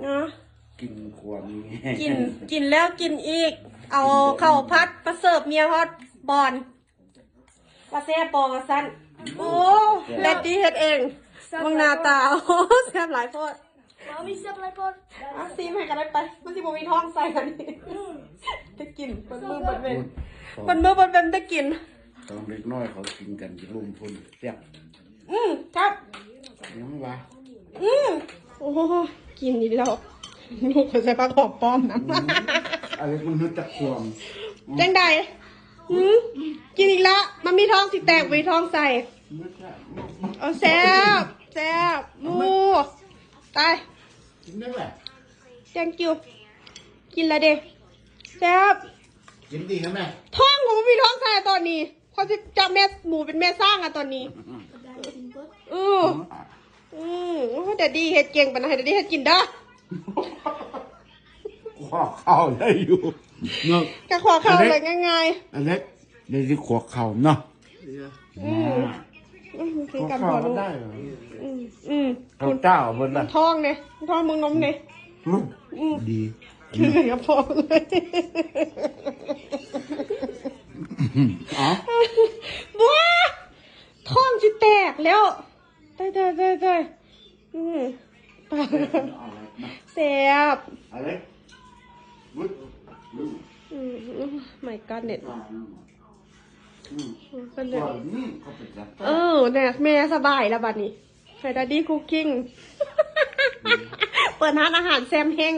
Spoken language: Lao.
ເນາະ ກິນຂວາງ ກິນ ກິນແລ້ວກິນອີກ ເອົາເຂົ້າຜັດມາເສີບເມຍຮອດບ່ອນ ວ່າແຊບບໍ່ວ່າຊັ້ນ. ໂອ້ ແດດດີ້ເຮັດເອງ ເບິ່ງໜ້າຕາ ໂອ້ ແຊບຫຼາຍໂພດ ມາມີແຊບຫຼາຍໂພດ ອາ ຊີມໃຫ້ກໍໄດ້ໄປ ມັນຊິບໍ່ມີທ້ອງໃສ່ອັນນີ້ ໄດ້ກິນເບິດມື້ເບິດເວນ ເບິດມື້ເບິດເວນໄດ້ກິນ ຕອນເດັກນ້ອຍເຂົາກິນກັນຢູ່ລຸ່ມພຸ້ນ ແຊບ ອືມ ຄັບ ຍັງວ່າ ອືມ ໂອ້ ກິນອີກແລ້ວ ລູກຂ້ອຍໃສ່ຜັກຫອມປ້ອມນຳ ອືມ ອາເລັກມັນຮູ້ຈັກຄວາມ ອືມ ຈັ່ງໃດ ຫື ກິນອີກລະ ມັນມີທ້ອງຊິແຕກ ບໍ່ມີທ້ອງໃສ່ ບໍ່ແຊບ ໂອ້ ແຊບ ແຊບ ໂອ້ ຕາຍ ກິນໄດ້ແຫຼະ thank you ກິນລະເດ້ ແຊບ ກິນດີແລ້ວແມ່ ທ້ອງບໍ່ມີທ້ອງໃສ່ຕອນນີ້ ຂ້ອຍຊິຈັບແມ່ໝູເປັນແມ່ຊ້າງອະຕອນນີ້ ອື ອື ໂອ້ຍ ແດດດີ້ເຮັດເກັ່ງປານນັ້ນ ໃຫ້ແດດດີ້ເຮັດກິນເດີ ຄວກເຂົ້າໄດ້ຢູ່ເນາະ ກະຄວກເຂົ້າໄດ້ງ່າຍໆ ອາເລັກ ແດດດີ້ຄວກເຂົ້າເນາະ ອື ອື ຄືກັນພໍ່ລູກ ອື ອື ເຂົ້າເຈົ້າເບິດລະ ທ້ອງເດ້ ທ້ອງເບິ່ງນົມເດ້ ອື ອື ດີ ຄືກັນກັບພໍ່ເລີຍ ເອົ້າ ບໍ່ ທ້ອງຊິແຕກແລ້ວ ຕາຍ ຕາຍ ຕາຍ ຕາຍ ອື ແຊບ ອາເລັກ ອື my goodness ອື ເອີ ແນ່ ແມ່ສະບາຍລະບັດນີ້ ໃຫ້ Daddy Cooking ເປີດຮ້ານອາຫານແຊມເຮັງ